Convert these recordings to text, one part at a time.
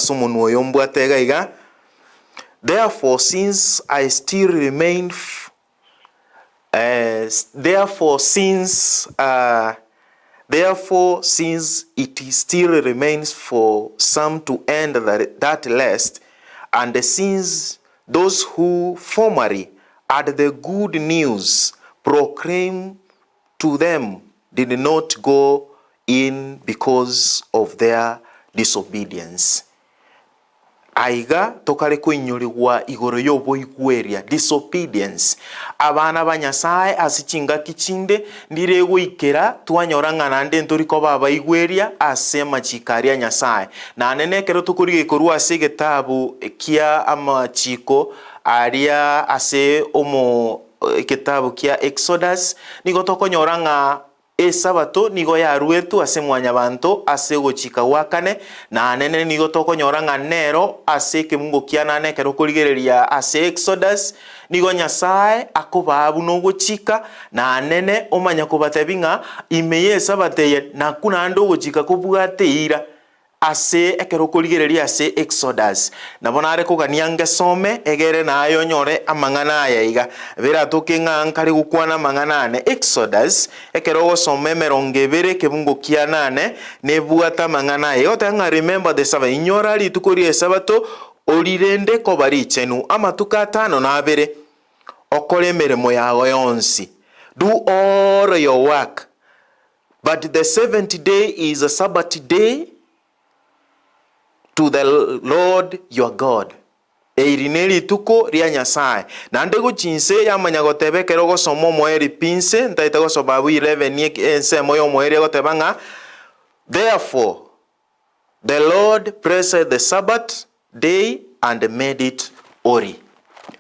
ase omonwa oyo mbwate iga iga, Therefore since I still remain Therefore since Therefore since it still remains for some to enter that rest, and since those who formerly had the good news proclaimed to them did not go in because of their disobedience. Aiga tokare koinyorigwa igoro y'oboigweria, disobedience. Abana ba Nyasae ase chingaki chinde ndire goikera twanyora ng'a naende ntori koba abaigweria ase amachiko aria a Nyasae. Naende nekero tokorigia korwa ase egetabu kia amachiko aria ase omo egetabu kia Exodus, nigo tokonyora ng'a Esabato nigo yaruetwe ase mwanyabanto ase ogochika gwa kane, na anene nigo tokonyora ng'a nero ase ekemungo kia nane ekero okorigereria ase Exodus, nigo Nyasae akobaa buna ogochika, na anene omanya kobatebia ng'a ime y'Esabato eye nakwo naende ogochika kobwate eira. Ase ekero okorigereria ase Exodus, nabo nare kogania ngesome egere naye onyore amang'ana aya iga. Beratoke ng'a nkare gokwana amang'ana ane. Exodus, ekero ogosoma emerongo ebere ekebungo kia nane, nebwate amang'ana aya. Egoteba ng'a remember the Sabbath, inyora rituko ri'Esabato, orirende koba richenu, amatuko atano na abere, okore emeremo yago yonsi, do all your work. But the seventh day is a Sabbath day to the Lord your God. Eri nerituko ria Nyasae. Naende gochia inse yamanya goteba ekero ogosoma omoerio pi inse, ntaete gosoma abwo 11 ensemo y'omoerio egoteba ng'a Therefore The Lord blessed the Sabbath day and made it holy.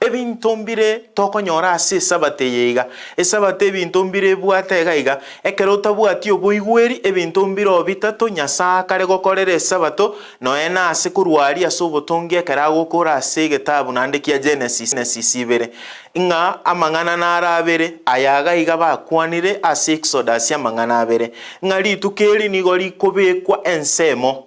Ebinto mbire tokonyora ase esabato eye iga. Esabato ebinto mbire ebwate iga iga. Ekero otabwati oboigweri, ebinto mbire oo bitato Nyasae akare gokorera esabato, nonya na ase korwa aria ase obotongi ekero agokora ase egetabu naende kia Genesis, Genesis ibere. Ng'a amang'ana naro abere, aya iga iga bakwanire ase Exodus amang'ana abere, ng'a rituko eri nigo rikobekwa ensemo,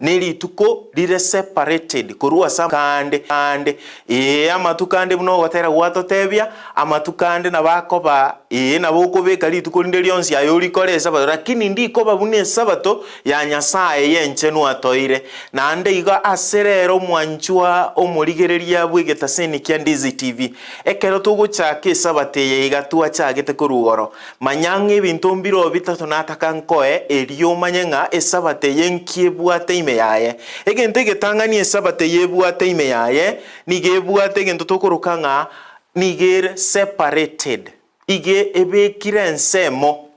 ne rituko rire separated korwa ase ande ande, ee amatuko ande buna ogotera gwatotebia, amatuko ande nabo akoba ee nabo okobeka rituko rinde rionsi aye orikore esabato, lakini ndikoba buna esabato ya Nyasaye y'enchenu atoire. Naende igo ase rero omwanchwa omorigereria bw'egetaseni kia Ndizi TV, ekero togochaka esabato eye iga twachagete korwa igoro, manya ng'a ebinto mbiroo bitato nataka nkoe erio omanye ng'a esabato eye nki ebwate ime yaye. Egento egetang'ani esabato eye ebwate ime yaye, nigo ebwate egento tokoroka ng'a nigo ere separated, iga ebekire ensemo.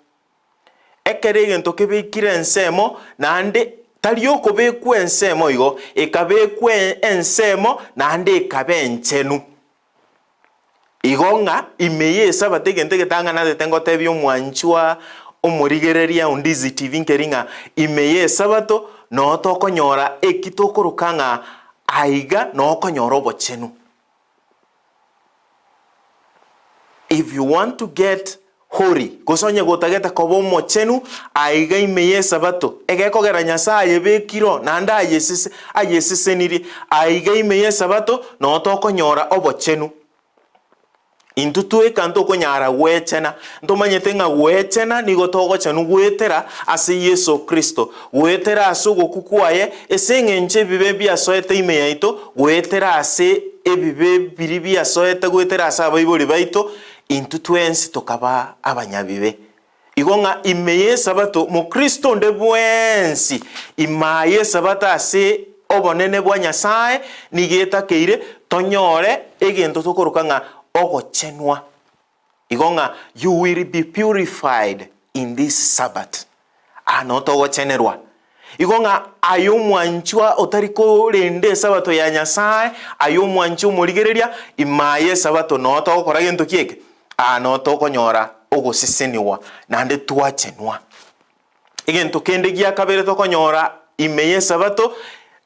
Ekero egento kebekire ensemo, naende tari okobekwa ensemo igo, ekabekwa ensemo naende ekaba enchenu. Igo ng'a ime y'Esabato egento egetang'anatete ngotebia omwanchwa omorigereria o Ndizi TV nkeri ng'a ime y'Esabato noo tokonyora eki tokoroka ng'a aiga noo okonyora obochenu. If you want to get holy, gose onye gotagete koba omochenu aiga ime y'Esabato, egekogera Nyasae ayebekire oo naende ayesese ayesesenirie, aiga ime y'Esabato noo tokonyora obochenu. Intwe tweka ntokonyara gwechena, ntomanyete ng'a gwechena nigo togochenwa goetera ase Yeso Kristo, goetera ase ogokwa kwaye, ase eng'encho ebibe biasoete ime yaito, goetera ase ebibe biria biasoete goetera ase abaibori baito, intwe twensi tokaba abanyabibe. Igo ng'a ime y'Esabato Mokristo onde bwensi imaa y'Esabato ase obonene bwa Nyasae nigo etakeire tonyore egento tokoroka ng'a ogochenwa. Igo ng'a you will be purified in this Sabbath. Aa noo togochenerwa. Igo ng'a aye omwanchwa otari korenda Esabato ya Nyasae, aye omwanchwa omorigereria, imaa y'Esabato noo togokora gento ki eke? Aa noo tokonyora ogosesenigwa naende twachenwa. Egento kende gia kabere tokonyora ime y'Esabato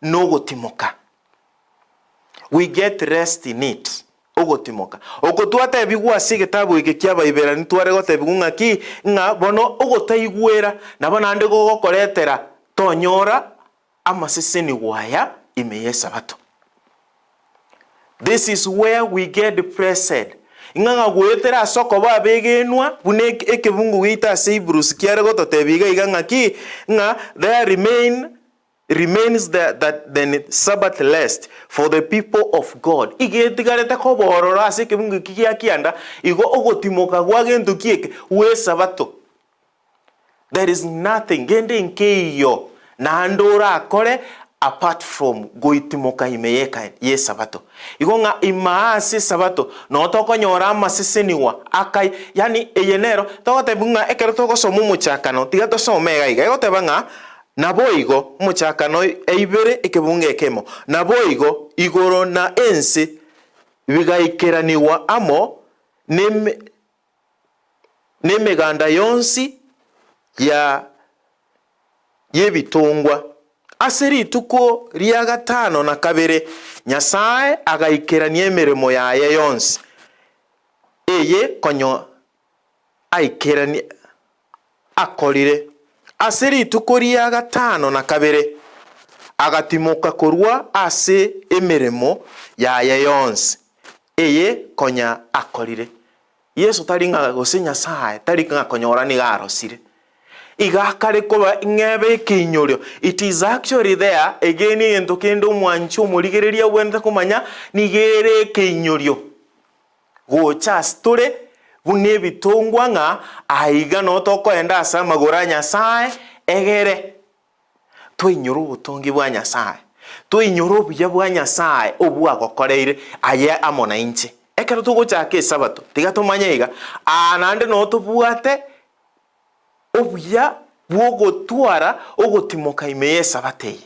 nogotimoka. We get rest in it. Ogotimoka. Oko twatebigwa ase egetabu eke ki'Abaiberani tware gotebigwa ng'aki? Ng'a bono ogotaigwera nabo naende gogokoretera tonyora. amasesenigwa aya ime y'Esabato. This is where we get blessed. Ing'a ng'a goetera ase okoba abegenwa, buna ekebungo giaito ase Hebrews kiare gototebia iga iga ng'aki, ng'a there remain remains there that then Sabbath rest for the people of God. Iga etigarete koba ororo ase ekebungo eki gia kianda, igo ogotimoka gwa gento ki eke? Gw'esabato. There is nothing, kende nkeiyo naende orakore apart from goitimoka ime y'eka y'esabato. Igo ng'a imaa ase esabato noo tokonyora amasesenigwa akai, yaani eye nero togotebiwa ng'a ekero togosoma omochakano tiga tosome iga iga, egoteba ng'a naboigo omochakano eibere ekebungo ekemo, naboigo igoro na ense bigaikeranigwa amo neme nemeganda yonsi ya y'ebitongwa. Ase rituko ria gatano na kabere Nyasae agaikerania emeremo yaye yonsi, eye konya aikeranie akorire. Ase rituko ria gatano na kabere agatimoka korwa ase emeremo yaye yonsi, eye konya akorire. Yeso tari ng'a gose Nyasae tari ng'a konyora nigo arosire. Iga akare koba ng'a ebe ekeinyorio. It is actually there again egento kende omwanchi omorigereria obwenerete komanya nigo ere ekeinyorio gocha ase tore buna ebitongwa ng'a aiga noo tokoenda ase amagoro a Nyasae egere Toinyore obotongi bwa Nyasae, toinyore obuya bwa Nyasae obwo agokoreire aye amo nainche. Ekero togochaka Esabato, tiga tomanye iga, aa naende noo tobwate obuya bw'ogotwara ogotimoka ime y'Esabato eye.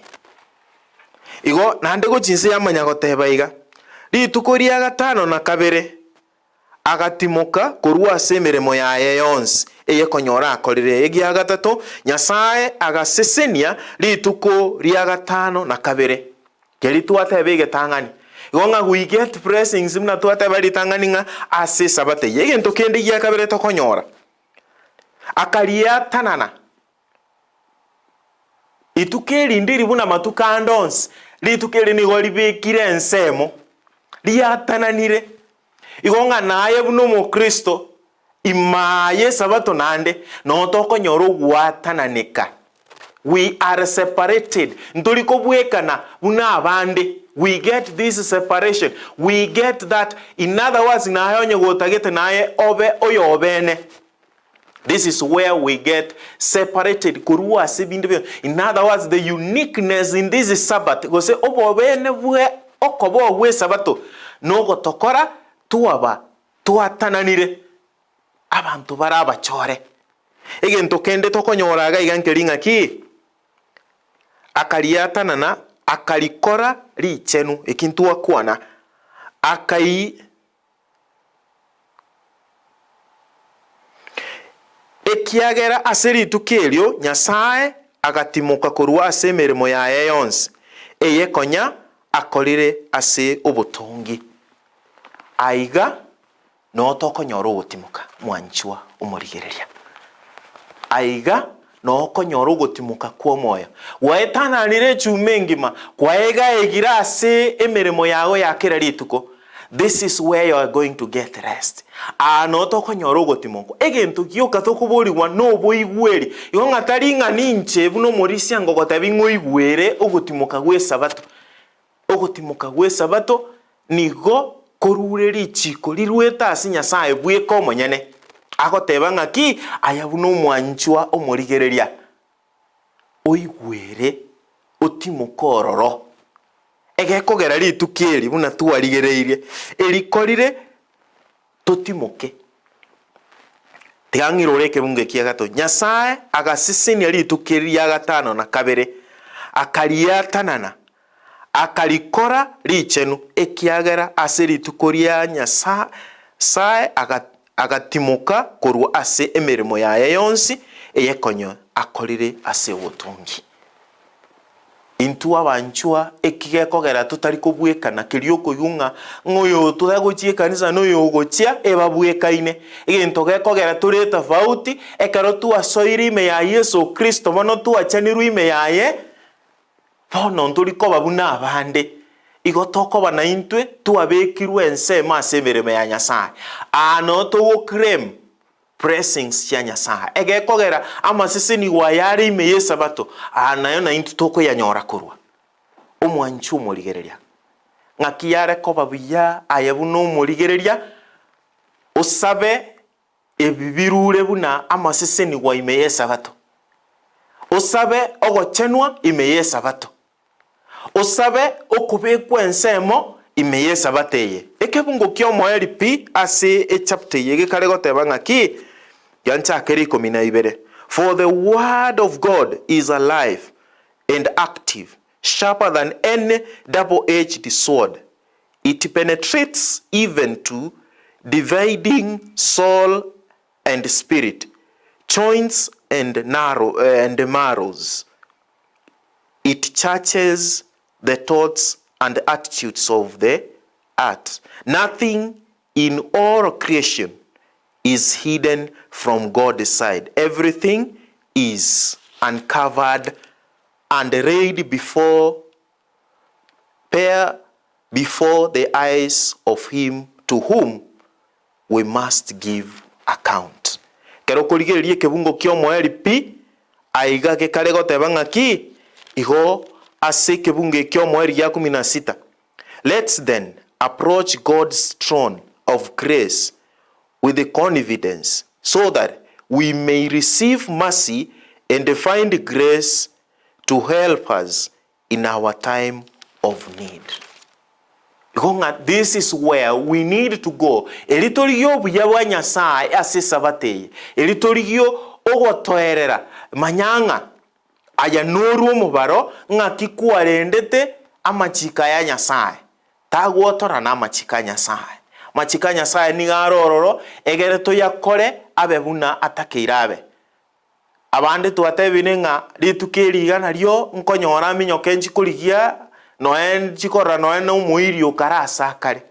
Igo naende gochia inse yamanya goteba iga, Rituko ria gatano na kabere agatimoka korwa ase emeremo yaye yonsi eye konyora akorire. Egia gatato, Nyasae agasesenia rituko ria gatano na kabere, keria twateba egetang'ani. Igo ng'a we get blessings buna twateba ritang'ani ng'a ase esabato eye. Egento kende gia kabere tokonyora, akariatanana Rituko eri ndiri buna amatuko ande onsi, rituko eri nigo ribekire ensemo, riatananire. Igo ng'a naye buna omokristo, imaa y'esabato naende, noo tokonyora ogwatananeka. We are separated, ntori kobwekana buna abande, we get this separation, we get that, in other words naye onye gotagete naye obe oyobene. This is where we get separated korwa ase ebinto bionsi. In other words, the uniqueness in this Sabbath, gose obobene bwe okobao gw'esabato nogotokora twaba twatananire abanto bare abachore. Egento kende tokonyora iga iga nkeri ng'aki? Akariatanana, akarikora richenu, eki ntwakwana, akai. Ekiagera ase rituko erio Nyasae agatimoka korwa ase emeremo yaye yonsi, eye konya akorire ase obotongi. Aiga noo tokonyora ogotimoka, mwanchwa omorigereria. Aiga noo okonyora ogotimoka kw'omoyo. Gwaetananire echuma engima, kwaegaegire ase emeremo yago ya kera rituko. This is where you are going to get rest. Aa noo tokonyora ogotimokwa. Egento gioka tokoborigwa noboigweri. Igo ng'a tari ng'a ninche buna omorisia ngogotebi ng'a oigwere ogotimoka gw'esabato. Ogotimoka gw'esabato nigo korure richiko riruete ase Nyasae bweka omonyene, agoteba ng'aki aya buna omwanchwa omorigereria, oigwere otimoke ororo. Egekogera rituko eri buna twarigereirie, erikorire totimoke. Tiga ng'irore ekebungo ekia gatato. Nyasae agasesenia rituko eri ria gatano na kabere, akariatanana, akarikora richenu, ekiagera ase rituko ria Nyasae agatimoka korwa ase emeremo yaye yonsi eye konya akorire ase obotongi. Intwe abanchwa, eki gekogera totari kobwekana keria okoigwa ng'a ng'a oyo totagochia ekanisa na oyo ogochia ebabwekaine. Egento gekogera tore etofauti, ekero twasoire ime ya Yeso Kristo bono twachanirwe ime yaye. Bono ntori koba buna abande, igo tokoba naintwe twabekirwe ensemo ase emeremo ya Nyasae. Aa noo togoclaim blessings chia Nyasae. Egekogera amasesenigwa aya are ime y'Esabato, aa nayo naintwe tokoyanyora korwa. Omwanchi omorigereria, ng'aki yare koba buya aye buna omorigereria osabe Ebi birure buna amasesenigwa ime y'Esabato. Osabe ogochenwa ime y'Esabato. Osabe okobekwa ensemo ime y'Esabato eye. Ekebungo ki'omoerio pi ase echapter eye gekare goteba ng'aki? Gianchakere 12, For the word of God is alive and active, sharper than any double-edged sword, It penetrates even to dividing soul and spirit, joints and and marrows. It judges the thoughts and attitudes of the heart. Nothing in all creation is hidden from God's sight, everything is uncovered and laid before bare before the eyes of him to whom we must give account. Ekero okorigereria ekebungo ki'omoerio pi, aiga gekare goteba ng'aki? Igo ase ekebungo eki'omoerio gia kumi na sita, Let's then approach God's throne of grace with confidence, so that we may receive mercy and find grace to help us in our time of need. Igo ng'a this is where we need to go, eri torigie obuya bwa Nyasae ase esabato eye, eri torigie ogotoerera, manya ng'a aya norwe omobaro ng'aki kwarendete amachiko aya Nyasae, tagwotora na amachiko a Nyasae. Amachiko a Nyasae nigo are ororo egere toyakore abe buna atakeire abe. Abande twatebire ng'a rituko eri iga nario nkonyora aminyoke nchi korigia noe nchi korora noe na omoiri okare ase akare.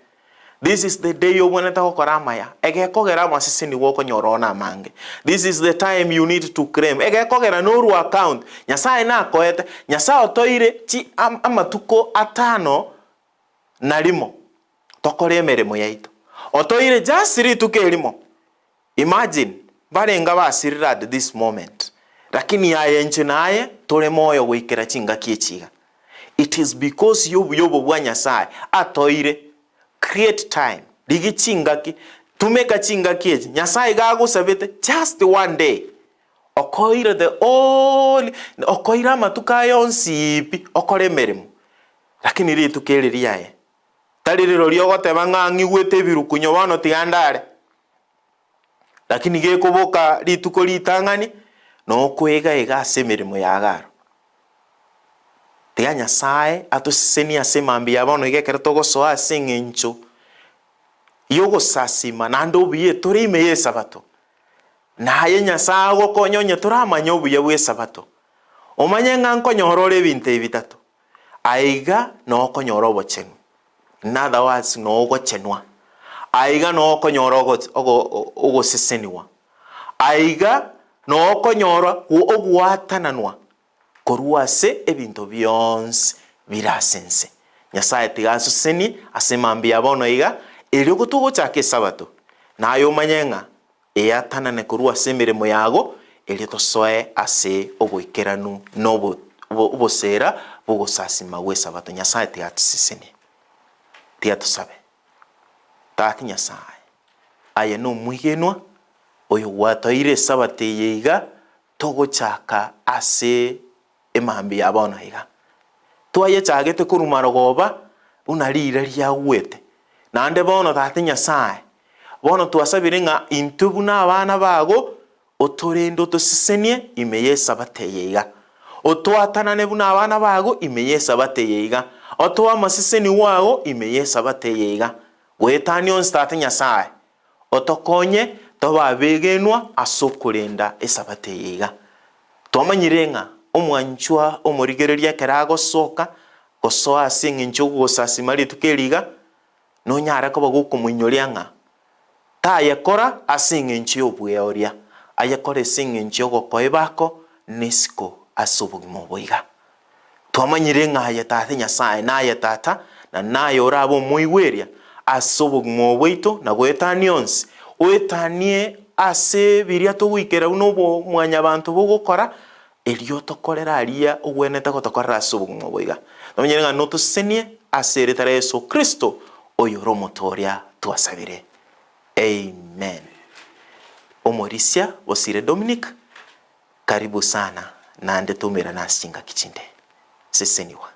This is the day obwenerete gokora amaya, egekogera amaseseni gokonyora one amange. This is the time you need to claim, egekogera norwe account, Nyasaye nakoete, Nyasaye otoire chi amatuko atano na rimo tokore emeremo yaito. Otoire just rituko erimo. Imagine, mbarenge abasirire at this moment, lakini aye inche na aye tore moyo goikera chingaki echi iga. It is because y'obuya obo bwa Nyasaye atoeire, create time, rigia chingaki, tumeka chingaki echi, Nyasaye iga agosabete just one day, okoeire the whole, okoeire amatuko aye onsi pi, okore emeremo, lakini rituko eri riaye, tari rirorio ogoteba ng'a ng'igwete ebirukunyo bono tiga ndare. Lakini gekoboka rituko ritang'ani, nokwega-ega ase emeremo ya Agaro. Tiga Nyasae atosesenie ase mambia ya bono iga ekero togosoa ase eng'encho y'ogosasima naende obuya tore ime y'Esabato. Naye Nyasae agokonye onye toramanye obuya bw'Esabato, omanye ng'a nkonyora ore ebinto ebi bitato. Aiga nokonyora obochenu, in other words nogochenwa. Aiga nokonyora ogosesenigwa. Aiga nokonyora ogwatananwa korwa ase ebinto bionsi bire ase ense. Nyasae tiga asesenie ase mambia ya bono iga, erio gotogochaka Esabato, naye omanye ng'a Eatanane korwa ase emeremo yago, erio tosoe ase oboikeranu na oboseera bw'ogosasima gw'Esabato. Nyasae tiga atusesenie. Tiga tosabe. Tata Nyasae, aye nomwegenwa, oyo gwatoeire Esabato eye iga, togochaka ase emambia ya bono iga. Twayechagete korwa marogoba buna riira riagwete. Naende bono Tata Nyasae, bono twasabire ng'a intwe buna abana bago otorende otosesenie ime y'Esabato eye iga. Otwatanane buna abana bago ime y'Esabato eye iga. Otoe amasesenigwa ago ime y'Esabato eye iga. Goetania onsi Tata Nyasae, otokonye tobe abegenwa ase okorenda Esabato eye iga. Twamanyire ng'a omwanchwa omorigereria ekero agosoka gosoa ase engencho y'ogosasima rituko eri iga, nonyare koba gokomoinyoria ng'a tayekora ase engencho y'obweoria, ayekore ase engencho y'ogokoa ebako nesiko ase obogima obo iga. Twamanyire ng'a aye Tata Nyasae naye Tata, na naye orabe omoigweria ase obogima obo bwaito na goetania onsi, oetanie ase biria togoikera buna obo mwanyabanto bogokora, erio tokorere aria ogwenerete gotokorera ase obogima obo iga. Twamanyire ng'a notosesenie ase erieta ria Yeso Kristo, oyore Omotooria twasabire. Amen. Omorisia Bosire Dominic, karibu sana naende toumerane ase chingaki chinde. Seseniwa.